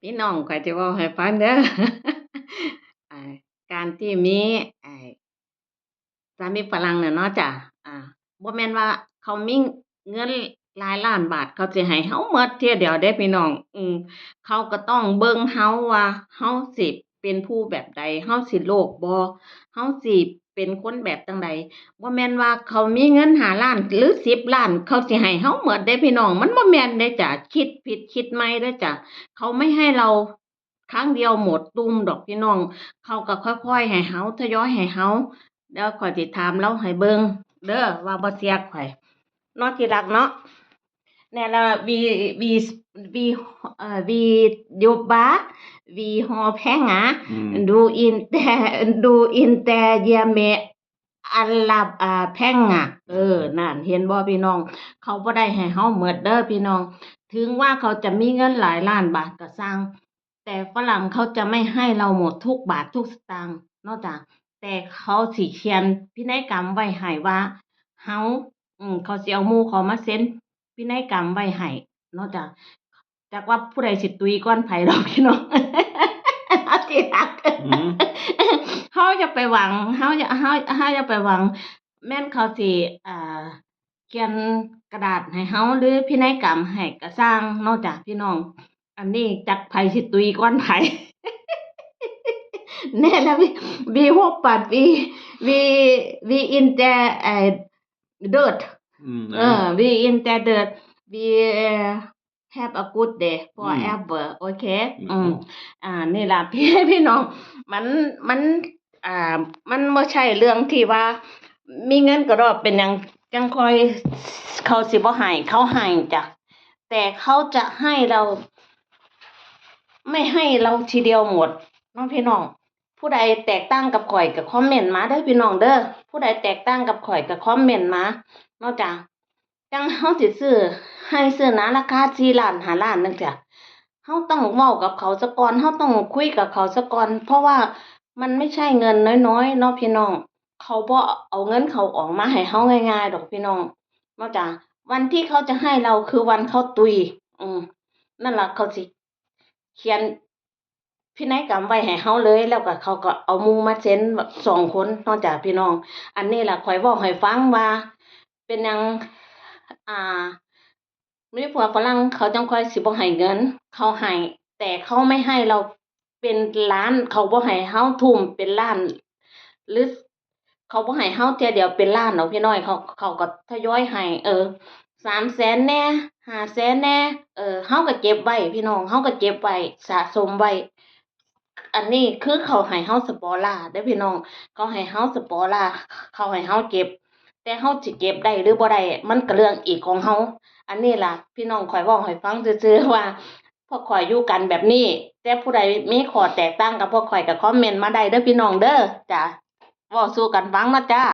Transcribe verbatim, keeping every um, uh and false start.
พี่น้อง ข้อยจะเว้าให้ฟังเด้อ อ่า การที่มี ไอ้ สามีฝรั่งน่ะเนาะจ้ะ อ่า บ่แม่นว่าเขามีเงินหลายล้านบาท เขาสิให้เฮาหมดเทื่อเดียวเด้พี่น้อง อืม เขาก็ต้องเบิ่งเฮาว่าเฮาสิเป็นผู้แบบใด เฮาสิโลภบ่ เฮาสิเป็นคนแบบจั่งใด บ่แม่นว่าเขามีเงินห้าล้านหรือสิบล้าน เขาสิให้เฮาหมดเด้พี่น้อง มันบ่แม่นเด้จ้ะ คิดผิดคิดใหม่เด้อจ้ะ เขาไม่ให้เราครั้งเดียวหมดตุ้มดอกพี่น้อง เขาก็ค่อยๆให้เฮา ทยอยให้เฮา เดี๋ยวข้อยสิถามลาวให้เบิ่งเด้อ ว่าบ่เชื่อข้อย เนาะที่รักเนาะ แน่ละ วี วี วี เอ่อ วี ยบา วี ฮอแพงอะ อืม ดูอินแต่ ดูอินแต่เยเมะ อัลลับ อ่า แพงอะ เออ นั่น เห็นบ่พี่น้อง เขาบ่ได้ให้เฮาหมดเด้อพี่น้อง ถึงว่าเขาจะมีเงินหลายล้านบาทก็ซ่าง แต่ฝรั่งเขาจะไม่ให้เราหมดทุกบาททุกสตางค์เนาะจ้ะ แต่เขาสิเขียนพินัยกรรมไว้ให้ว่าเฮา อืม เขาสิเอาหมู่เขามาเซ็นพินัยกรรมไว้ให้เนาะจ้ะ จักว่าผู้ใดสิตุยก่อนไผดอกพี่น้อง ที่รัก อืม เฮาอย่าไปหวัง เฮาอย่า เฮา เฮาอย่าไปหวัง แม่นเขาสิ อ่า เขียนกระดาษให้เฮา หรือพินัยกรรมให้ก็ซ่างเนาะจ้ะพี่น้อง อันนี้จักไผสิตุยก่อนไผ แน่แล้ว วี วี ฮอปปัด วี วี วี อินแต่ ไอ้ เดิร์ท อืม เออ วี อินแต่ เดิร์ท วี have a good day forever โอเค อืม อ่า นี่ล่ะ พี่ พี่น้อง มัน มัน อ่า มันบ่ใช่เรื่องที่ว่า มีเงินก็ดอก เป็นหยังจั่งค่อย เขาสิบ่ให้ เขาให้จ้ะ แต่เขาจะให้เรา ไม่ให้เราทีเดียวหมดเนาะพี่น้อง ผู้ใดแตกต่างกับข้อยก็คอมเมนต์มาเด้อพี่น้องเด้อ ผู้ใดแตกต่างกับข้อยก็คอมเมนต์มาเนาะจ้ะ จั่งเฮาสิซื้อไฮ่ซื้อนาราคาสี่ล้านห้าล้านจั่งซี้ เฮาต้องเว้ากับเขาซะก่อน เฮาต้องคุยกับเขาซะก่อน เพราะว่ามันไม่ใช่เงินน้อยๆเนาะพี่น้อง เขาบ่เอาเงินเขาออกมาให้เฮาง่ายๆดอกพี่น้อง เนาะจ้ะ วันที่เขาจะให้เราคือวันเขาตุย อืม นั่นล่ะ เขาสิเขียนพินัยกรรมไว้ให้เฮาเลย แล้วก็เขาก็เอาหมู่มาเซ็นสองคนเนาะจ้ะพี่น้อง อันนี้ล่ะข้อยเว้าให้ฟังว่า เป็นหยัง อ่า มีผัวฝรั่งเขาจั่งค่อยสิบ่ให้เงิน เขาให้ แต่เขาไม่ให้เราเป็นล้าน เขาบ่ให้เฮาทุ่มเป็นล้าน หรือ เขาบ่ให้เฮาเทื่อเดียวเป็นล้านดอกพี่น้อง เขา เขาก็ทยอยให้ เออ สามแสนแหน่ ห้าแสนแหน่ เออ เฮาก็เก็บไว้พี่น้อง เฮาก็เก็บไว้ สะสมไว้ อันนี้คือเขาให้เฮาสปอร์ล่าเด้อพี่น้อง เขาให้เฮาสปอร์ล่า เขาให้เฮาเก็บ แต่เฮาสิเก็บได้หรือบ่ได้ มันก็เรื่องอีกของเฮา อันนี้ล่ะ พี่น้องข้อยเว้าให้ฟังซื่อๆว่า พวกข้อยอยู่กันแบบนี้ แต่ผู้ใดมีข้อแตกต่างกับพวกข้อยก็คอมเมนต์มาได้เด้อพี่น้องเด้อ จ้ะ เว้าสู่กันฟังเนาะจ้า